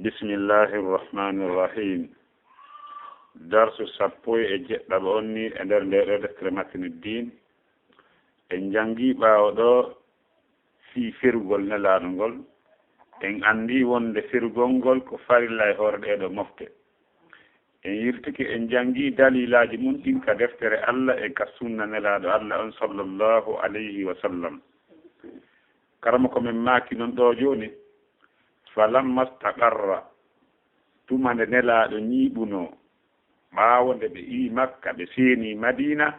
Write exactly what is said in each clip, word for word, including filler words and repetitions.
Bismillahi irrahmani irrahim. Darsu sappo e jeɗɗaɓo on ni e nder nde ɗo deftere Matnu Diin. En janngi ɓaawo ɗo fii ferugol Nelaaɗo ngol. En anndi wonde ferugol ngol ko farilla e hoore ɗee ɗo mofte. En yiltike, en janngi dalilaaji mum ɗin ka deftere Allah e ka sunna Nelaaɗo Allah on sallallahu alayhi wa sallam. Karamoko men maaki non ɗo jooni, falamma staqarra, tuma nde Nelaaɗo ñiiɓunoo, ɓaawo nde ɓe iwi Makka, ɓe seeni Madiina,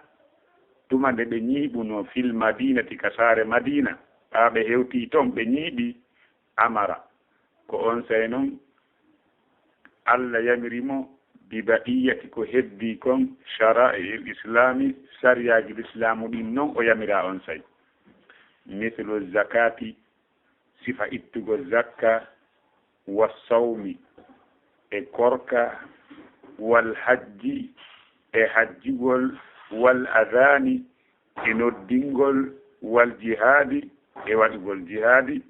tuma nde ɓe ñiiɓunoo fil Madiinati ka saare Madiina, ɓaa ɓe hewtii ton ɓe ñiiɓi, amara, ko on sey non Allah yamiri mo bi baqiyati ko heddii kon shara'i'il islami, sariyaaji lislaamu ɗin non o yamiraa on sey. Mislu zakati, sifa ittugol zakka, wa sawmi, e korka, wal hajji, e hajjugol, wal adani, e noddingol, wal jihaadi, e waɗugol jihaadi,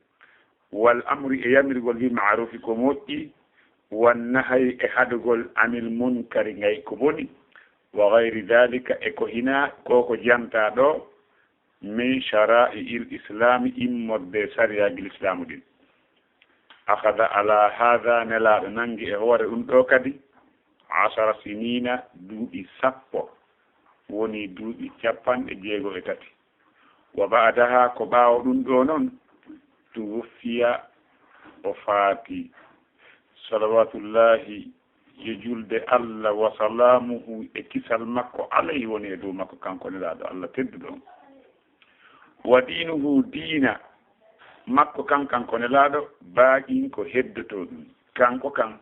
wal amri, e yamirgol bil ma'rufi ko moƴƴi, wan nahayi, e haɗugol anil munkari ngay ko boni, wa gayri dalika, e ko hinaa ko ko jantaa ɗo, min shara'i'il islami, immorde sariyaaji lislaamu ɗin. Akhadha ala hadha, Nelaaɗo nangi e hoore ɗum ɗo kadi, ashara sinina, duuɓi sappo, woni duuɓi capanɗe jeego e tati. Wa ba'daha, ko ɓaawo ɗum ɗo non, tuwuffiya, o faati. Salawatullahi, yo julde Allah wa salamuhu e kisal makko alayhi woni e dow makko, kanko Nelaaɗo Allah tedduɗo on. Wa diinuhu, diina makko kan, kanko Nelaaɗo, baaqin, ko heddotoo ɗum. Kanko kan,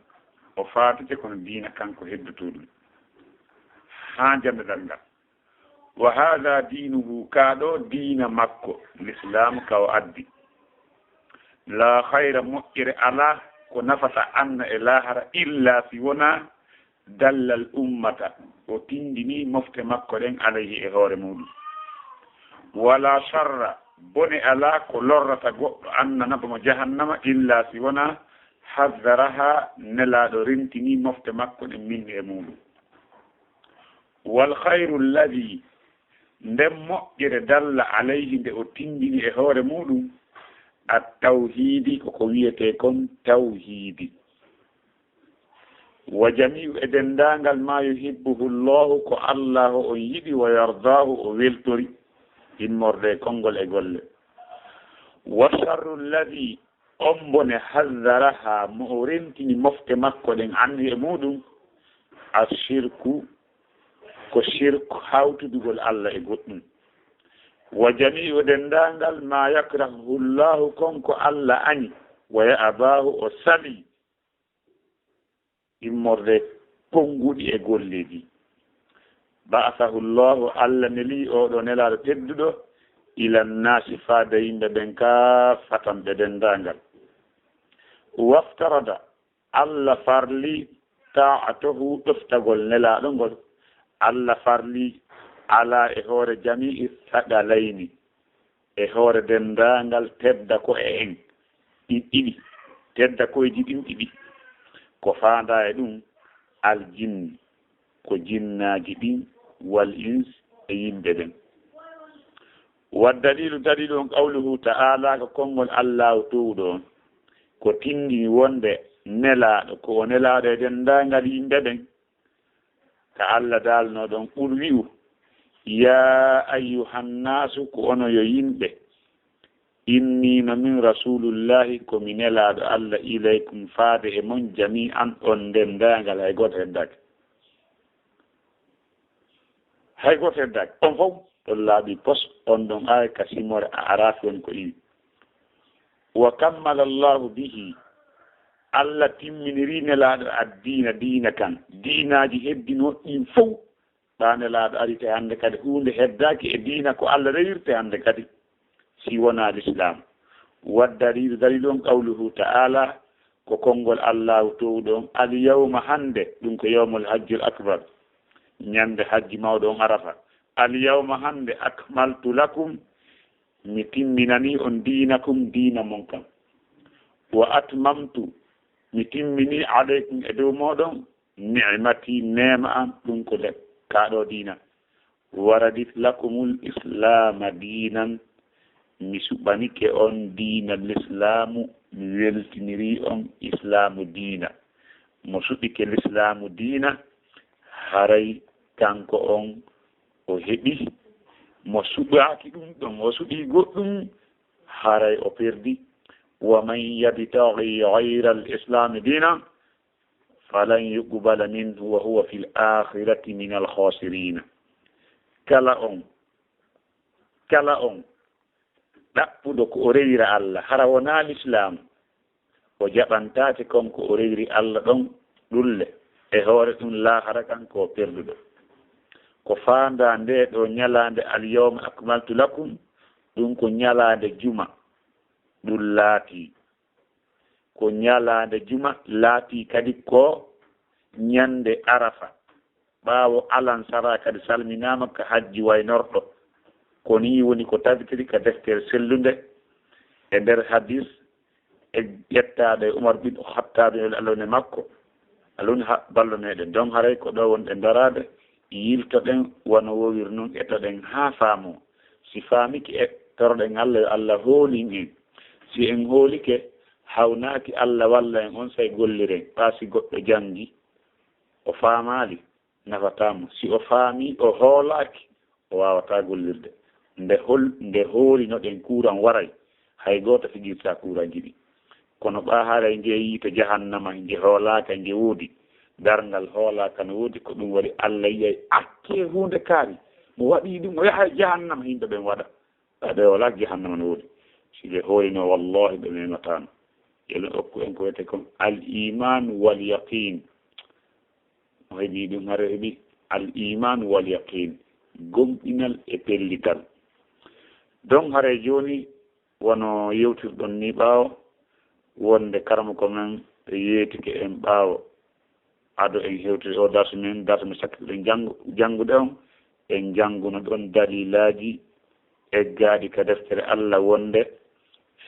o faatete kono diina kan ko heddotoo ɗum. Haa jannde darngal. Wa haadha diinuhu, kaa ɗo diina makko, lislaamu ka o addi. Laa khayra, moƴƴere alaa, ko nafata anna e laahara, illa si wonaa dallal ummata, o tindini mofte makko ɗen alayhi e hoore muɗum. Wala sharra, bone alaa ko lorrata goɗɗo anna naba mo jahannama, illa si wonaa hazzaraha, Nelaaɗo rentini mofte makko ɗen min e muɗum. Wal khayru alladhi, nden moƴƴere dalla alayhi nde o tindini e hoore muɗum, at tawhiidi, ko ko wiyetee kon tawhiidi. Wa jami'u, e denndaangal, ma yuhibbuhu Allahu, ko Allaahu on yiɗi, wa yardaahu, o weltori, immorde e konngol e golle. Wa sharru alladhi, on bone, hazzaraha, mo o rentini mofte makko ɗen anni e muɗum, ashirku, ko shirku, hawtudugol Allah e goɗɗum. Wa jami'u, denndaangal, ma yakrahuhu Allahu, kon ko Allah añi, wa ya'baahu, o sali, immorde konnguɗi e golleeji. Ba'athahu Allahu, Allah neli oɗo Nelaaɗo tedduɗo, ila nnaasi, faade yimɓe ɓen kaaffatan ɓe denndaangal. Waftarada, Allah farli, ta'atahu, ɗoftagol Nelaaɗo ngol. Allah farli ala e hoore jami'i thaqalayni, e hoore denndaangal tedda ko'e en ɗin ɗiɗi, tedda ko'eji ɗin ɗiɗi, ko faandaa e ɗum aljinni, ko jinnaaji ɗin, wal ins, e yimɓe ɓen. Wa daliilu, daliilu on, qawluhu ta'ala, ko konngol Allaahu toowuɗo on, ko tindini wonde Nelaaɗo, ko o Nelaaɗo e denndaangal yimɓe ɓen. Ka Allah daalnoo ɗon, qul, wi'u, yaa ayyuhannaasu, ko onon yo yimɓe, innii, no min, rasuulullaahi, ko mi Nelaaɗo Allah, ilaykum, faade e mon, jamii'an, on denndaangal, hay gooto heddaaki. Hay gooto heddaaki. On fof, ɗon laaɓi pos, on ɗon aaya ka simore a araafi woni ko iwi. Wa kammala Allahu bihi, Allah timminirii Nelaaɗo addiina, diina kan. Diinaaji heddinoo ɗin fof, ɓaa Nelaaɗo ari te hannde kadi, huunde heddaaki e diina ko Allah rewirte hannde kadi, si wonaa Lislaam. Wa daliilu, daliilu on, qawluhu ta'ala, ko konngol Allaahu toowuɗo on, al yawma, hannde, ɗum ko yawmul hajjil akbar, ñande hajji mawɗo on Arafa. Al yawma, hannde, akmaltu lakum, mi timminanii on diinakum, diina mon kan. Wa atmamtu, Mi timmini alaykum e dow mooɗon ni'mati neema am, ɗum ko le-, kaa ɗoo diina. Wa raditu lakumul islaama diinan, mi suɓanike on diina lislaamu, mi weltinirii on islaamu diina. Mo suɓike lislaamu diina, haray kanko on o heɓi. Mo suɓaaki ɗum ɗon, o suɓii goɗɗum, haray o perdi. Wa man yabtaghi ghayra al-islaami diinan falan yuqbala minhu wa huwa fil aakhirati minal khaasiriin. Kala on, kala on ɗaɓɓuɗo ko o rewira Allah, hara wonaa lislaamu, o jaɓantaake kon ko o rewiri Allah ɗon ɗulle, e hoore ɗum laahara kan ko perduɗo. Ko faandaa ndee ɗoo ñalaande, al yawma akmaltu lakum, ɗum ko ñalaande juma ɗum laatii. Ko ñalaande juma, laatii kadi ko ñande Arafa. Ɓaawo alansara kadi salminaama ka hajji waynorɗo. Ko nii woni ko tabitiri ka deftere sellunde e nder hadis e ƴettaaɗo e Umar bin Khattab, yo Allah won e makko. Alun ha ballo meɗen. Donc haray ko ɗo wonɗen daraade, yiltoɗen wano wowir non, etoɗen haa faamoo. Si faamike e toroɗen Allah yo Allah hoolin en. Si en hoolike, hawnaaki Allah walla en, on say golliren. Ɓaa si goɗɗo janngi, o faamaali, nafataa mo. Si o faami, o hoolaaki, o waawataa gollirde. Nde hol-, nde hoolinoɗen kuuran waray, hay gooto fijirtaa kuuranji ɗi. Kono ɓaa haray nge yiite jahannama, nge hoolaaka, nge woodi. Darngal hoolaaka no woodi, ko ɗum waɗi Allah yi'ay accee huunde kaari. Mo waɗi ɗum, o yahay jahannama, yimɓe ɓen waɗa. Ɓe wala jahannama no woodi. Si ɓe hoolino, wallahi ɓe memataano. Yo Allah okku en ko wiyete kon al iman wal yaqin. O heɓi ɗum, hare heɓi al iman wal yaqin. Gomɗinal e pellital. Donc hare jooni, wano yewtirɗon ni ɓaawo, wonde karamoko men yeetike en ɓaawo. Ado en hewtude o darsu men, darsu men sakkitiɗen janngu-, janngude on, en jannguno ɗon dalilaaji eggaaɗi ka deftere Allah wonde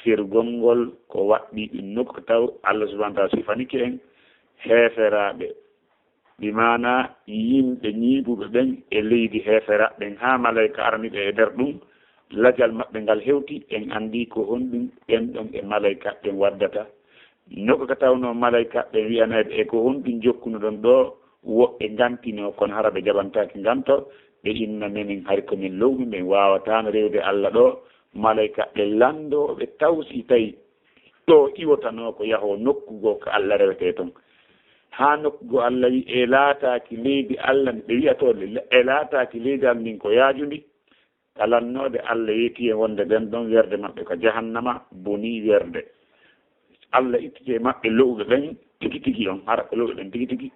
firgol ngol ko waɗɗii ɗum nokku taw Allah subhanahu wa ta'ala sifanike en heeferaaɓe, bi maana yimɓe ñiiɓuɓe ɓen e leydi heeferaaɓe ɓen, haa malayka arani ɓe e nder ɗum, lajal maɓɓe ngal hewti, en anndi ko honɗum ɓen ɗon e malayka ɓen waddata. No ko ka tawnoo malaykaaɓe ɓen wi'anayɓe, "E ko honɗum jokkunoɗon ɗoo?" Woɓɓe ngantinoo, kono hara ɓe jaɓantaake nganto, ɓe inna, "Menen hari ko min lowmi, min waawataano rewde Alla ɗoo." Malaykaaɓe lanndoo ɓe taw si tawi ɗoo iwotanoo ko yahoo nokku goo ko Alla rewetee ton. Haa nokku goo Alla wi'i, "E laataaki leydi Alla ndi," ɓe wi'atoo, "E laataaki leydi Alla ndin ko yaajundi." Ka lannoode, Alla yeetii en wonde ɓen ɗon werde maɓɓe ka jahannama bonii werde. Alla ittiti e maɓɓe lo'uɓe ɓen tigi tigi on, hara ko lo'uɓe ɓen tigi tigi.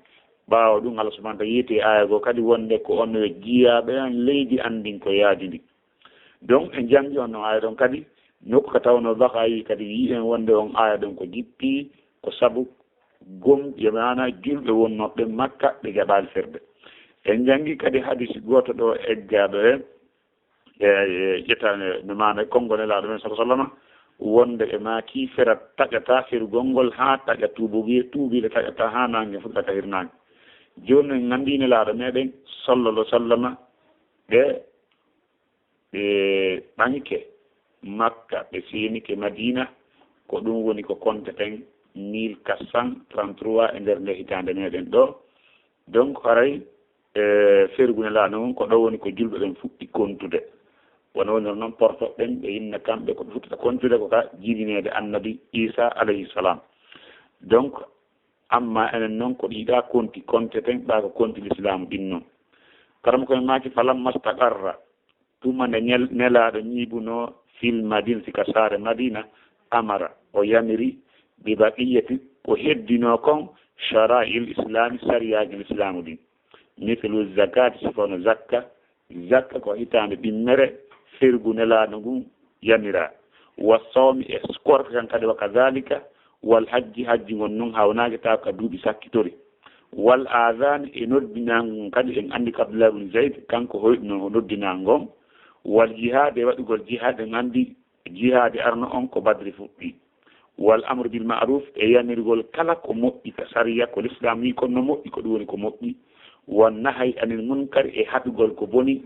Ɓaawo ɗum, Alla subhanahu wa ta'ala yeetii e aaya goo kadi wonde ko on yo jiyaaɓe an leydi an ndin ko yaajundi. Donc, en janngi on ɗon aaya ɗon kadi, nokku ka tawnoo Bakawi kadi wi'i en wonde on aaya ɗon ko jippii ko sabu gom-, e maana julɓe wonnooɓe Makka ɓe jaɓaali firde. En janngi kadi hadisi gooto ɗoo eggaaɗo e e, e ƴettaade no maana konngol Nelaaɗo men, sallallahu alaihi wasallam, wonde ɓe maaki, "Fera taƴataa ferugol ngol haa taƴa tuubuɓe, tuubiiɓe taƴataa haa naange fuɗɗa ka hirnaange." Jooni en nganndii Nelaaɗo meɗen, sallallahu alaihi wasallam, ɓe, ɓe ɓaŋike Makka, ɓe seenike Madiina, ko ɗum woni ko konteten mille quatre cent trente-trois e nder nde hitaande meɗen ɗoo. Donc, haray, e, fergu Nelaaɗo ngun, ko ɗo woni ko julɓe ɓen fuɗɗi kontude. Wano woniri non, porto ɓen, ɓe inna kamɓe ko ɓe fuɗɗata kontude ko ka jibineede Annabi Iisaa alayhi salaam. Donc, amma enen non ko ɗiɗa konti konteten, ɓa ko konti Lislaamu ɗin non. Karamoko en maaki, "Falamma staqarra," tuma nde ñel-, Nelaaɗo ñiiɓunoo fil Madinati, ka saare Madiina, amara, o yamiri, bi baqiyati, ko heddinoo kon, sharaa'il Islaami, sariyaaji Lislaamu ɗin. Mislu zakaati, sifano zakka. Zakka ko hitaande ɗimmere fergu Nelaaɗo ngun yamiraa. Wa sawmi, e korka kan kadi, wa kadhalika, wal hajji, hajji ngon non hawnaaki taw ka duuɓi sakkitori. Wal aadaani, e noddinaango ngon kadi, en anndi ko Abdullah ibn Zayd, kanko hoyɗuno noddinaango ngon. Wal jihaad, e waɗugol jihaad, en anndi jihaadi arno on ko Badri fuɗɗi. Wal amru bil ma'ruf, e yamirgol kala ko moƴƴi ka sariya, ko Lislaam wii kon no moƴƴi, ko ɗum woni ko moƴƴi. Wan nahay anil munkar, e haɗugol ko boni,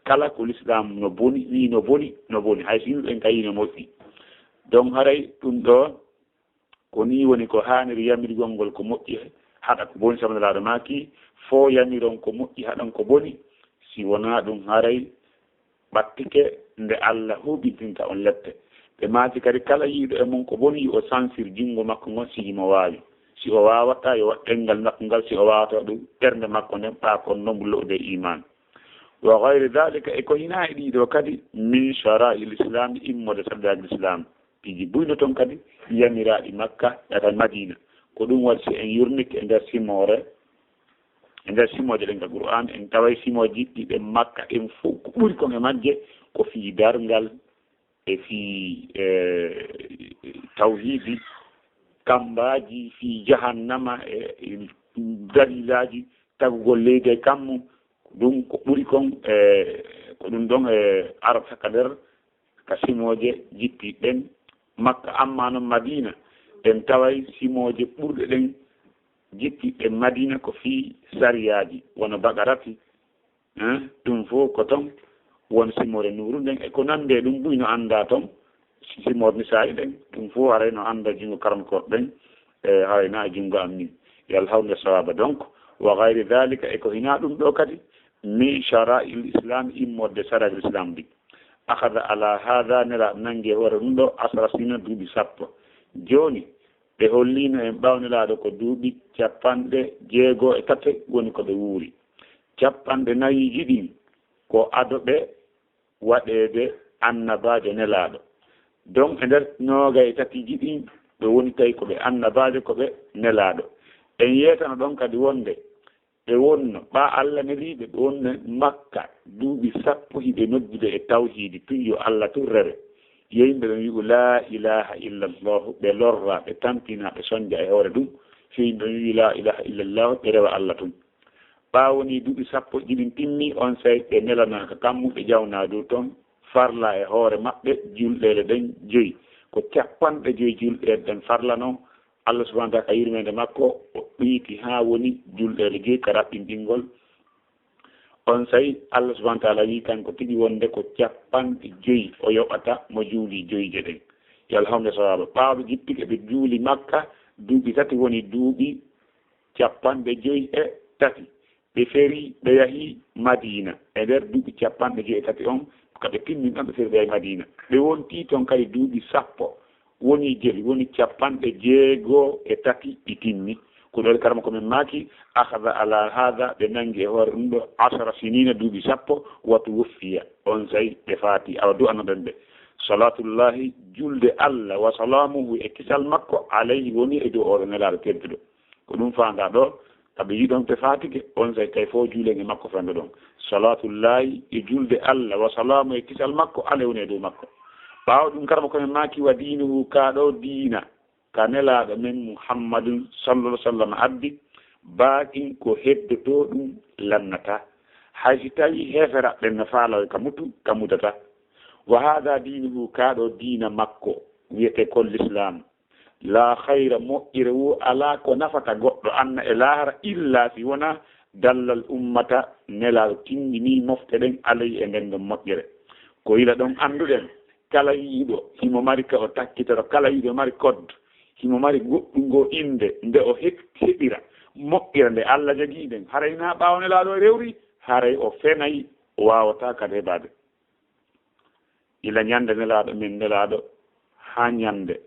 kala ko Lislaam no boni, wii no boni, no boni. Hay so yimɓe ɓen ka yii no moƴƴi. Donc haray ɗum ɗo, ko nii woni ko haaniri yamirgol ngol ko moƴƴi, haɗa ko boni, sabu Nelaaɗo maaki, fo yamiron ko moƴƴi, haɗon ko boni, si wonaa ɗum haray ɓattike nde Allah huɓintinta on lepte. Ɓe maaki kadi, kala yiiɗo e mon ko boni, yo o sansir junngo makko ngon si himo waawi. Si o waawataa, yo waɗ ɗemngal makko ngal, si o waawataa ɗum, ɓernde makko nden, ɓaa kon non ɓuri lo'ude e iimaan. Wa gayri daalika, e ko hinaa e ɗii ɗoo kadi, min sharaa'il islaami, immorde sariya Lislaam. Piiji buy no ton kadi, yamiraaɗi Makka, e kadi Madiina. Ko ɗum waɗi si en yurnike e nder simoore, e nder simooje ɗen ka Qur'aan, en taway simooje ɗi ɓe Makka ɗen fow, ko ɓuri kon e majje ko fii darngal, e fii, e, tawhiidi, kammbaaji, fii jahannama, e, e dalilaaji tagugol leydi e kammu. Ɗum ko ɓuri kon, e, ko ɗum ɗon, e, arata ka nder ka simooje jippiiɗe ɗen Makka. Amma non Madiina, en taway simooje ɓurɗe ɗen jippiiɗe Madiina ko fii sariyaaji, wano Baqarati, eh, ɗum fow ko ton won simoore Nuuru nden, e ko nandi e ɗum buy no anndaa ton, si-, simoore Nisaa'i ɗen, ɗum fow haray no annda junngo karamokooɓe ɓen, e haray na e junngo am min. Yo Allah hawru nde sawaaba. Donc, wa gayri daalika, e ko hinaa ɗum ɗoo kadi, min sharaa'il islaam, immorde sariya Lislaam ndi. Akhada ala haada, Nelaaɗo nangi e hoore ɗum ɗoo, asra siniina, duuɓi sappo. Jooni, ɓe holliino en ɓaawo Nelaaɗo ko duuɓi capanɗe jeego e tati woni ko ɓe wuuri. Capanɗe nayiiji ɗin ko ado ɓe waɗeede annabaajo Nelaaɗo. Donc, e nder noogay e tatiiji ɗin, ɓe woni tawi ko ɓe annabaajo, ko ɓe Nelaaɗo. En yeetano ɗon kadi wonde ɓe wonno, ɓaa Allah nelii ɓe, ɓe wonno Makka duuɓi sappo hiɓe noddude e tawhiidi tun, yo Allah tun rewe. Yo yimɓe ɓen wi'u laa ilaaha illallahu, ɓe lorra, ɓe tampina, ɓe sonja e hoore ɗum. Fii yimɓe ɓen wi'i laa ilaaha illallahu, ɓe rewa Allah tun. Ɓaawo nii duuɓi sappo ɗin timmi, onsay ɓe nelanaaka kammu, ɓe jawnaa dow ton, farla e hoore maɓɓe julɗeele ɗen joyi. Ko capanɗe joyi julɗeele ɗen farlanoo, Allah subhanahu wa ta'ala ka yurmeende makko, o ɗoyti haa woni julɗeele joyi ka raɓɓinɗingol. Onsay Allah subhanahu wa ta'ala wi'i kanko tigi wonde ko capanɗe joyi o yoɓata mo juuli joyije ɗen. Yo Allah hawru nde sawaaba. Ɓaawo ɓe jippike ɓe juuli Makka, duuɓi tati woni duuɓi capanɗe joyi e tati. Ɓe feri, ɓe yahi Madiina. E nder duuɓi capanɗe joyi e tati on, ka ɓe timmi ɗon, ɓe feri, ɓe yahi Madiina. Ɓe wonti ton kadi duuɓi sappo. Woni jeli, woni capanɗe jeego e tati ɗi timmi. Ko ɗo karamoko men maaki, akhada ala haada, ɓe nangi e hoore ɗum ɗo, ashara siniina, duuɓi sappo, wa tuwuffiya. Onsay ɓe faati, awa du'ano ɗen ɓe. Salaatullahi, julde Allah, wa salaamuhu, e kisal makko, alayhi, woni e dow oɗo Nelaaɗo tedduɗo. Ko ɗum faandaa ɗo, ka ɓe yiɗon ɓe faatike, onsay tawi fof juulen e makko fenndo ɗon. Salaatullahi e julde Allah wa salaamu e kisal makko, alayhi woni e dow makko. Ɓaawo ɗum, karamoko men maaki, wa diinuhu, kaa ɗo diina, ka Nelaaɗo men Muhammadun sallallahu alaihi wasallam addi, baaqin, ko heddotoo ɗum lannataa. Hay si tawi heeferaɓe ɓen no faalawe ka mutu, ka mudataa. Wa haada diinuhu, kaa ɗo diina makko, wiyetee kon Lislaam. Laa khayra, moƴƴere woo alaa ko nafata goɗɗo anna e laahara, illaa si wonaa dallal ummata, Nelaaɗo tinndinii mofte ɗen alayhi e nden ɗon moƴƴere. Ko ila ɗon annduɗen, kala yi'uɗo himo mari ka o takkitora, kala yi'uɗo mari code, himo mari goɗɗum goo innde, nde o he-, heɓira moƴƴere nde Alla jogii nden, haray naa ɓaawo Nelaaɗo o rewri, haray o fenay, o waawataa kadi heɓaade. Ila ñande Nelaaɗo men Nelaaɗo haa ñande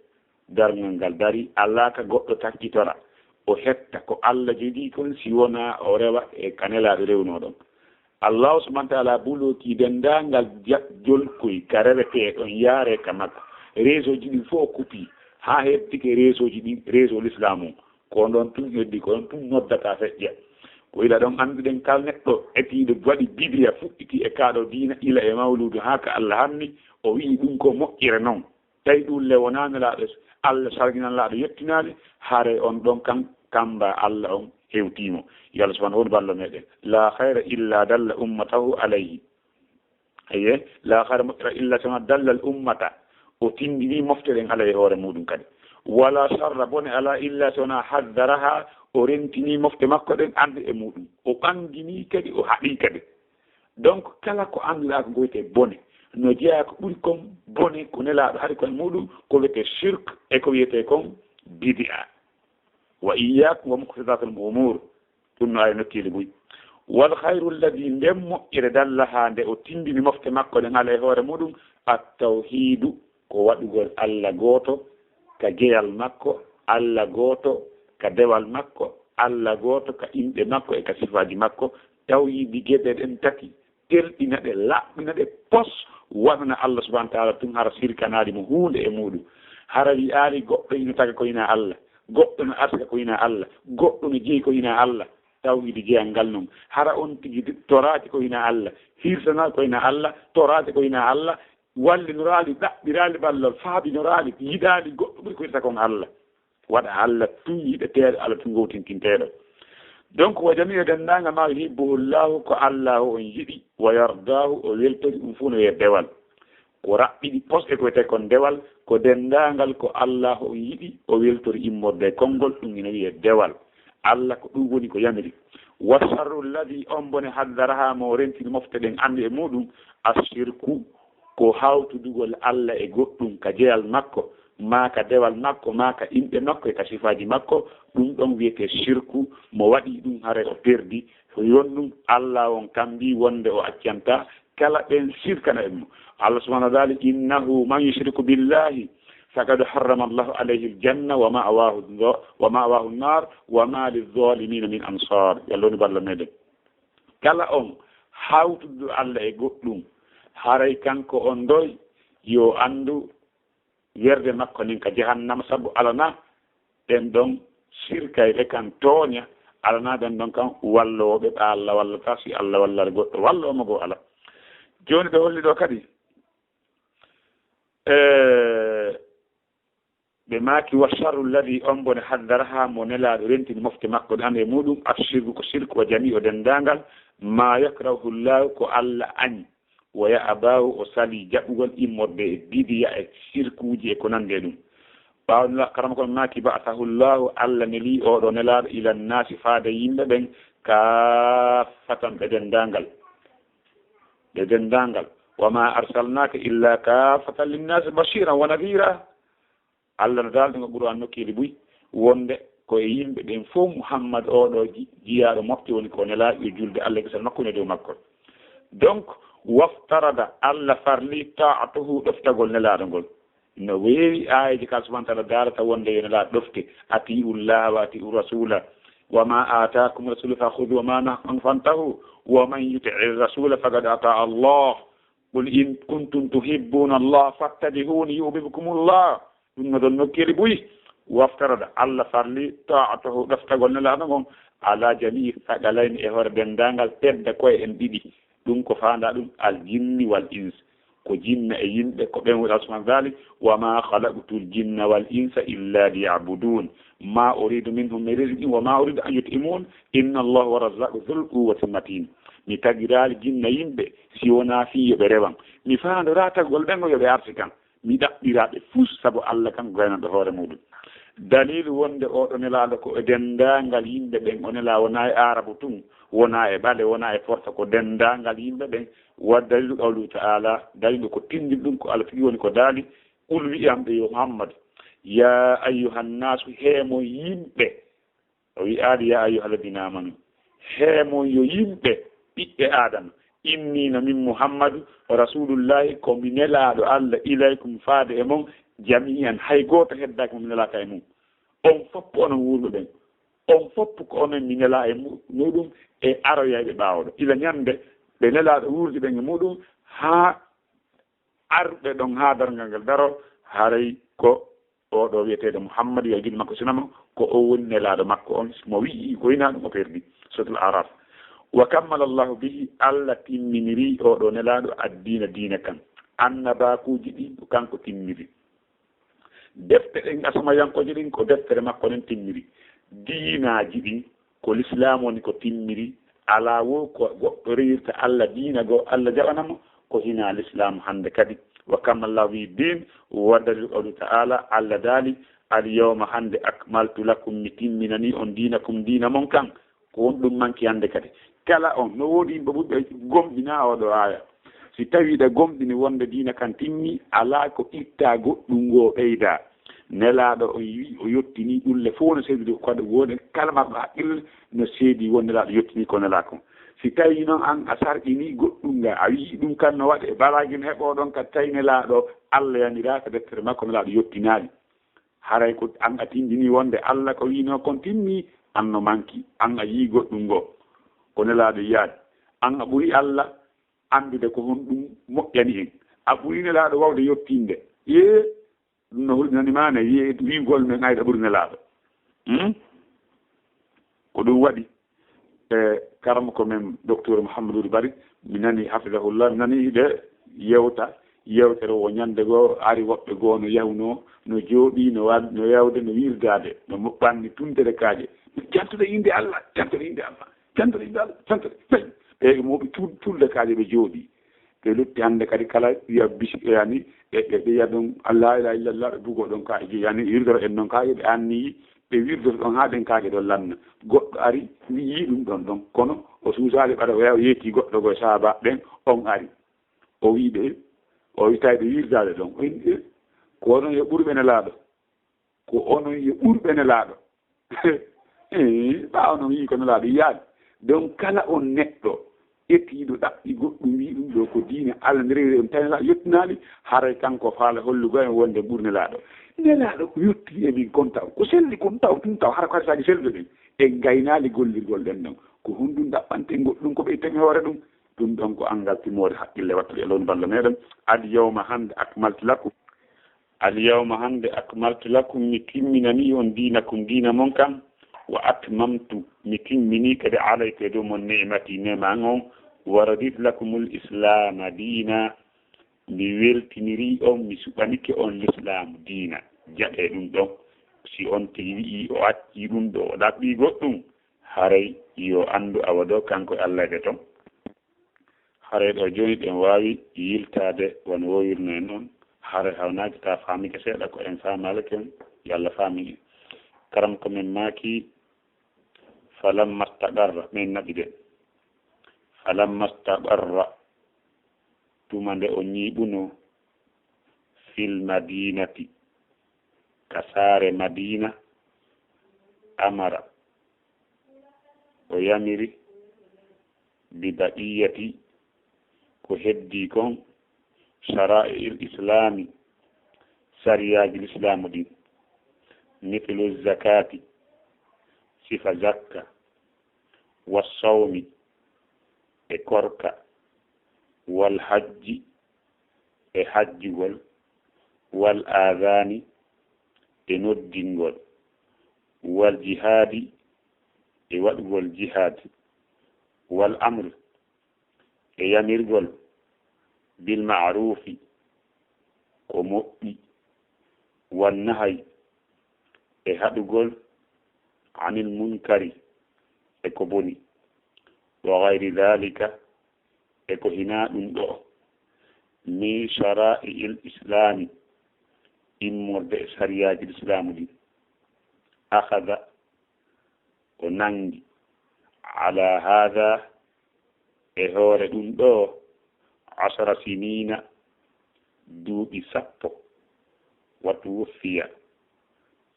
darngal ngal darii, alaa ka goɗɗo takkitora, o hetta ko Alla jogii kon, si wonaa o rewa e ka Nelaaɗo rewnoo ɗon. Allaahu subhaanahu wa ta'aalaa bulookii denndaangal ja-, jolkoy ka rewetee ɗon yaaree ka makko. Réseau ji ɗin fof o kupii, haa hettike réseau ji ɗin, réseau l'islam on. Ko on ɗon tun heddi, ko on tun noddata feƴƴa. Ko ila ɗon annduɗen kala neɗɗo etiiɗo waɗi bidiya fuɗɗiti e kaa ɗo diina, ila e mawluudu haa ka Alla hanni, o wi'i ɗum ko moƴƴere non. Tawi ɗum le wonaa Nelaaɗo Alla salginan laaɗo yettinaali, haray on ɗon kan kamba Alla on hewtii mo. Yo Alla subhaanahu woni ballo meɗen. Laa khayra illa dalla ummatahu alayhi. Ayiye, laa khayra moƴƴere illa sama dallal ummata. O tindini mofte ɗen Alla e hoore muɗum kadi. Wala sharra, bone alaa, illa so wonaa haddaraha, o rentini mofte makko ɗen, annde e muɗum. O ɓanginii kadi, o haɗii kadi. Donc, kala ko annduɗaa ko wiyetee bone, no jeyaa ko ɓuri kon bone, ko Nelaaɗo hari kon e muɗum, ko wiyetee shirk e ko wiyetee kon bid'a. Wa iyyakum wa muhdathatil umur. Ɗum no ari nokkeeli buy. Wal khayru alladhi, nden moƴƴere dallaha nde o tindini mofte makko ɗen ala e hoore muɗum, at tawhidu, ko waɗugol Alla gooto, ka jeyal makko, Alla gooto, ka dewal makko, Alla gooto, ka inɗe makko e ka sifaaji makko, taw yiɗi geɗe ɗen tati, terɗina ɗe, laɓɓina ɗe, pos, waɗana Alla subhanahu wa taala tun, hara sirkanaali mo huunde e muɗum. Hara wi'aali goɗɗo ino taga ko hinaa Alla, goɗɗo no arsika ko hinaa Alla, goɗɗo no jeyi ko hinaa Alla, tawhiidi jeyal ngal non. Hara on tigi toraaki ko hinaa Alla, hirsanaaki ko hinaa Alla, toraaki ko hinaa Alla, wallinoraali, ɗaɓɓiraali ballal, faabinoraali, yiɗaali goɗɗo ɓuri ko yiɗata kon Alla. Waɗa Alla tun yiɗeteeɗo, Alla tun gowtinkinteeɗo. Donc, wa jamii'u, denndaangal maa yuhibbuhu Llahu, ko Alla o on yiɗi, wa yardaahu, o weltori, ɗum fof no wiyee dewal. Ko raɓɓiɗi pos e ko wiyetee kon dewal, ko denndaangal ko Alla o on yiɗi, o weltori immorde e konngol, ɗum ina wiyee dewal. Alla ko ɗum woni ko yamiri. Wa sharru alladhi, on bone, haddaraha, mo rentini mofte ɗen annde e muɗum, ashirku, ko hawtudugol Alla e goɗɗum ka jeyal makko, maa ka dewal makko, maa ka inɗe makko e ka sifaaji makko, ɗum ɗon wiyetee shirku. Mo waɗi ɗum, haray o perdi. Ko yon ɗum Alla on kambi wonde o accanta kala ɓen sirkana e mo. Allah subhanahu wa taala, innahu man yushriku billahi faqad harrama Allahu alayhi aljanna wa ma'wahu dh-, wa ma'wahu an-nar wa ma lidh-dhalimina min ansar. Yo Allah woni balla meɗen. Kala on hawtuɗo Allah e goɗɗum, haray kanko on doy, yo anndu werde makko nden ka jahannama, sabu alana ɓen ɗon sirkayɓe kan tooña, alana ɓen ɗon kan wallooɓe ɓe Allah wallata, si Allah wallare goɗɗo walloowo mo goo ala. Jooni ɓe holli ɗo kadi, e, ɓe maaki, wa sharru alladhi, on bone, haddaraha, mo Nelaaɗo rentini mofte makko ɗe, an e muɗum, ashirku, ko sirku, wa jami'u, denndaangal, ma yakrahu Allahu, ko Allah añi, wa ya'baahu, o sali jaɓugol immorde e bidiya e sirkuuji e ko nanndi e ɗum. Ɓaawo Nela-, karamoko on maaki, ba'athahu Allahu, Allah neli oɗo Nelaaɗo, ila nnaasi, faade yimɓe ɓen, kaaffatan, ɓe denndaangal. Ɓe denndaangal. Wa ma arsalnaaka illa kaaffatan linnaasi bashiran wa nadhira. Allah no daaldi ngo Qur'aan nokkeeli buy, wonde ko e yimɓe ɓen fof Muhammad oɗo ji-, jiyaaɗo mofte woni ko nelaaɗo, yo julde Allah e kisal makko ne dow makko. Donc, waftarada, Allah farli ta'atahu, ɗoftagol Nelaaɗo ngol. No weewi aayeeje ka Allah subhanahu wa taala daalata wonde yo Nelaaɗo ɗofte, ati'u llaha wa ati'u rasula, wa ma ataakum rasulu fa khudhu wa ma nahakum anhu fantahu, wa man yuti'i rasula faqad ata'a Allah. Qul in kuntum tuhibbuna Allah fattabi'uni yuhbibkumu Allah. Ɗum no ɗon nokkeeli buy. Waftarada, Allah farli ta'atahu, ɗoftagol Nelaaɗo ngon, ala jami'i thaqalayni, e hoore denndaangal tedda ko'e en ɗiɗi. Ɗum ko faandaa ɗum al jinni wal ins. Ko jinna e yimɓe, ko ɓen woni Allah subhanahu wa taala, wa ma khalaqtul jinna wal insa illa liya'budun. Ma uridu minhum min rizqin wa ma uridu an yut'imun. Inna Allah huwa razzaqu dhul quwwatil matin. Mi tagiraali jinna yimɓe si wonaa fii yo ɓe rewan. Mi faandoraa tagol ɓen yo ɓe arsikan. Mi ɗaɓɓiraa ɓe fus, sabu Allah kan ko gaynanɗo hoore muɗum. Daliilu wonde oɗo Nelaaɗo ko e denndaangal yimɓe ɓen o nelaa, wonaa e Aarabu tun, wonaa e ɓale, wonaa e forsa, ko denndaangal yimɓe ɓen. Wa daliilu qawluhu ta'ala, daliilu ko tinndin ɗum ko Allah tigi woni ko daali, qul, wi'an ɓe yo Muhammad, ya ayyuhan naasu, hee mon yimɓe, o wi'aali, ya ayyuhalladhina amanu. Hee mon yo yimɓe, ɓiɓɓe Aadama. Inni, no min Muhammadu, rasulullahi, ko mi nelaaɗo Allah, ilaykum, faade e mon, jami'an, hay gooto heddaaki mo mi nelaaka e mum. On fof ko onon wuurɓe ɓen. On fof ko onon mi nelaa e mu-, muɗum e aroyayɓe ɓaawo ɗo. Ila ñande ɓe nelaaɗo wuurdi ɓen e muɗum haa arɓe ɗon haa darngal ngal daro, haray ko oɗo wi'eteeɗo Muhammad, yo e julde makko sinama, ko o woni nelaaɗo makko on, mo wi'i ko hinaa ɗum o perdi. Suratul Araf. Wa kammala Allahu bihi, Allah timminiri oɗo nelaaɗo addiina, diina kan. Annabaakuuji ɗin ko kanko timmiri. Defte ɗen asamayankooje ɗin ko deftere makko nden timmiri. Diinaaji ɗin ko Lislaam woni ko timmiri, alaa wo ko goɗɗo rewirta Allah diina goo, Allah jaɓana mo, ko hinaa Lislaam hannde kadi. Wa kammala Allahu bihi diin, wa daliilu qawli ta'ala, Allah daali, Al yawma, hannde, akmaltu lakum, mi timminanii on, diinakum, diina mon kan. Ko honɗum manki hannde kadi? Kala on, no woodi yimɓe ɓurɓe gomɗina oo ɗoo aaya. Si tawii ɗa gomɗini wonde diina kan timmi, alaa ko itta goɗɗum ngoo ɓeyda. Nelaaɗo on wi'i o yottinii ɗum le fof no seedi ɗum, kadi woni kala marɗo haqqille no seedi won Nelaaɗo yottinii ko Nelaaɗo kon. Si tawii noon an a sarɗinii goɗɗum nga, a wi'i ɗum kan no waɗe, baraji no heɓoo ɗon ka tawi Nelaaɗo Allah yaniraaka deftere makko, Nelaaɗo yottinaali. Haray ko an a tindini wonde Allah ko wi'noo kon timmi, an no manki, an a yi'i goɗɗum ngoo. Ko Nelaaɗo yi'aali. An a ɓuri Allah anndude ko honɗum moƴƴani en. A ɓuri Nelaaɗo wawde yottinde. Yee, ɗum no hulɓinani ma ne, wi'e wi'ugol men ayɗa ɓuri Nelaaɗo. Hmm? Ko ɗum waɗi, e, karamoko men, Docteur Mouhamadou Bari, mi nani, hafidahullah, mi nani hiɓe yewta yewtere o ñande goo, ari woɓɓe goo no yahuno, no jooɗi, no wa-, no yawde, no wirdaade, no mo-, ɓanni tuntere kaaƴe. Jantude innde Allah, jantude innde Allah, jantude innde Allah, jantude. Tawi ɓe mo ɓe tul-, tulde kaaƴe ɓe jooɗi. Ɓe lutti hannde kadi kala wiya bisi, yani, ɓe, ɓe, ɓe yiya ɗon, "Allah, la ilaha illallah," ɓe bugoo ɗon kaaƴe, yani, wirdoro en noon kaaƴe, ɓe anniyi, ɓe wirdoto ɗon haa ɗen kaaƴe ɗon lanna. Goɗɗo ari, wi'i ɗum ɗon ɗon, kono o suusaali ɓaɗa, o yaw-, yetti goɗɗo goo e sahaabaaɓe ɓen, on ari. O wi'i ɓe, o wi'i tawi ɓe wirdaade ɗon. O inni, "Eh, ko onon yo ɓurɓe Nelaaɗo." Ko onon yo ɓurɓe Nelaaɗo. Eh, ɓaawo noon wi'i ko Nelaaɗo yiyaani. Donc, kala on neɗɗo etiiɗo ɗaɓɓi goɗɗum, wi'i ɗum ɗoo ko diine Allah, nde rewi ɗum tawi Nelaaɗo yottinaali, haray kanko faala hollugo en wonde ɓuri Nelaaɗo. Nelaaɗo ko yotti e min kon taw, ko selli kon taw, ɗum taw, hara ko harisaaji selluɗo ɗen. En ngaynaali gollirgol ɗen ɗon. Ko honɗum ɗaɓɓanten goɗɗum ko ɓe ittani hoore ɗum? Ɗum ɗon ko anngal timoore haqqille wattude e lownu balla meɗen. Al yawma, hannde, akmaltu lakum. Al yawma, hannde, akmaltu lakum, mi timminanii on, diinakum, diina mon kan. Wa atmamtu, mi timminii kadi, alaykum, e dow mon, ni'mati, neema an on. Wa raditu lakumul islaama diina, mi weltinirii on, mi suɓanike on lislaamu diina. Jaɓee ɗum ɗon. Si on tigi wi'i o accii ɗum ɗoo, o ɗaɓɓii goɗɗum, haray yo anndu awa ɗoo kanko e Allah e ɓe ton. Haray ɗoo jooni ɗen waawi yiltaade wano woowirnoo en noon. Haray hawnaaki, taa faamike seeɗa ko en faamaali ken, yo Allah faami en. Karamoko men maaki, "Falamma staqarra", ɓen naɓi de. "Falamma staqarra", tuma nde o ñiiɓunoo, "fil madinati", ka saare Madiina, "amara", o yamiri, "bi baqiyati", ko heddii kon, "shara'i'il islaami", sariyaaji lislaamu ɗin, "mithlu zakati", sifa zakka, "wa sawmi", e korka, "wal hajji", e hajjugol, "wal aadaani", e noddingol, "wal jihaadi", e waɗugol jihaad, "wal amri", e yamirgol, "bil ma'ruufi", ko moƴƴi, "wan nahyi", e haɗugol, "anil munkari", e ko boni, "wa gayri daalika", e ko hinaa ɗum ɗoo, "min shara'i'il islaami", immorde e sariyaaji lislaamu ɗin. "Akhadha", o nanngi, "ala haadha", e hoore ɗum ɗoo, "ashara siniina", duuɓi sappo, "wa tuwuffiya",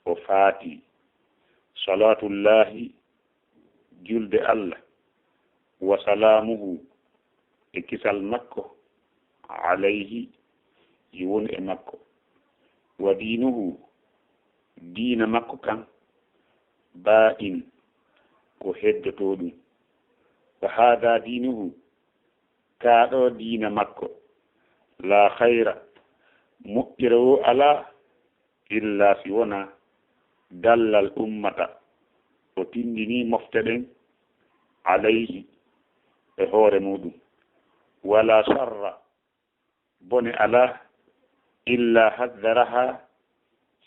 o faati. "Salaatullaahi", julde Allah, "wa salaamuhu", e kisal makko, "alayhi", yo wonu e makko, "wa diinuhu", diina makko kan, "baaqin", ko heddotoo ɗum, "wa haadha diinuhu", kaa ɗoo diina makko, "laa khayra", moƴƴere woo alaa, "illaa", si wonaa, "dallal ummata", o tinndinii mofte ɗen, "alayhi", e hoore muuɗum, "wa laa sharra", bone alaa, "illaa haddarahaa",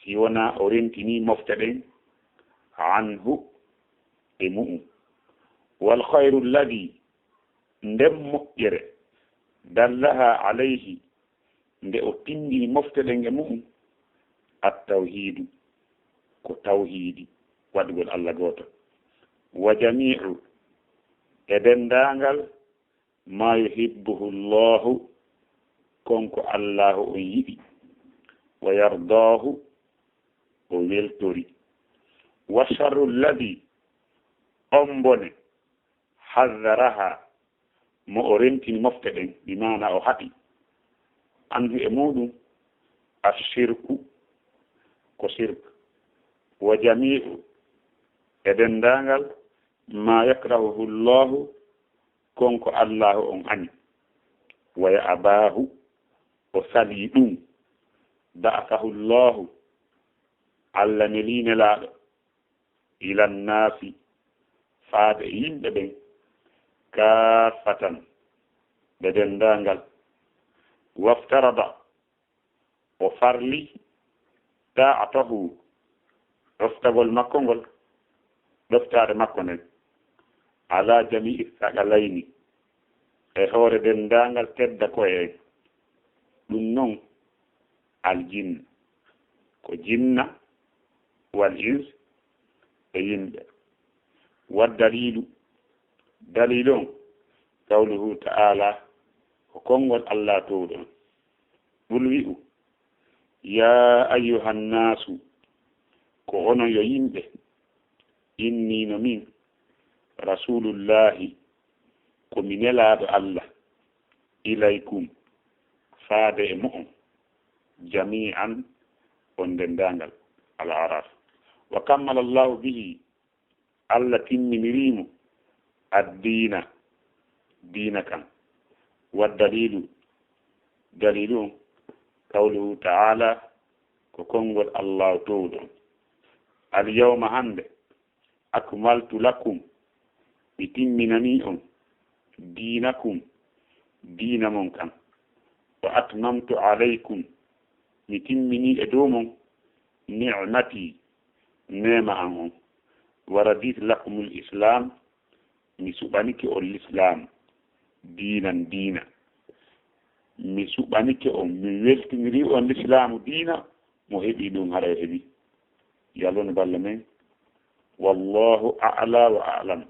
si wonaa o rentinii mofte ɗen, "anhu", e mu'um, "wal khayru alladhi", nden moƴƴere, "dallahaa alayhi", nde o tinndini mofte ɗen e mu'um, "at-tawhiidu", ko tawhiidi, waɗugol Allah gooto. Wa jamii'u, e denndaangal, maa yuhibbuhu Allahu, kon ko Allaahu on yiɗi, wa yardaahu, o weltori. Wa sharru alladhi, on bone, hazzaraha, mo o rentini mofte ɗen, bi maana o haɗi, anhu, e muɗum, ashirku, ko shirk, wa jamii'u, e denndaangal, maa yakrahuhu Allahu, kon ko Allaahu on ani, wa ya'baahu, o salii ɗum, ba'athahu Allahu, Allah nelii nelaaɗo, ila nnaasi, faade e yimɓe ɓen, kaaffatan, ɓe denndaangal, waftarada, o farli, taa'atahu, ɗoftagol makko ngol, ɗoftaade makko nden, ala jamii saqalayni, e hoore denndaangal tedda ko'e en, ɗum non aljinna, ko jinna, wal ins, e yimɓe. Wa daliilu, daliilu on, qawluhu ta'ala, ko konngol Allah toowɗo on. Qul, wi'u, yaa ayyuhan naasu, ko onon yo yimɓe, inni, no min, rasuulullaahi, ko mi nelaaɗo Allah, ilaykum, faade e mo'on, jamii'an, on denndaangal. Al-A'raaf. Wa kammala Allaahu bihi, Allah timminirii mo, addiina, diina kan. Wa daliilu, daliilu on, qawluhu ta'ala, ko konngol Allaahu toowɗo on. Al yawma, hannde, akmaltu lakum, mi timminanii on, diinakum, diina mon kan. Wa atmamtu alaykum, mi timminii e dow mon, ni'mati, neema an on. Wa raditu lakumul islaam, mi suɓanike on lislaam, diinan, diina. Mi suɓanike on, mi weltinirii on lislaamu diina, mo heɓii ɗum haray heɓii. Yo Allah on ballo men. Wallaahu a'la wa a'lam.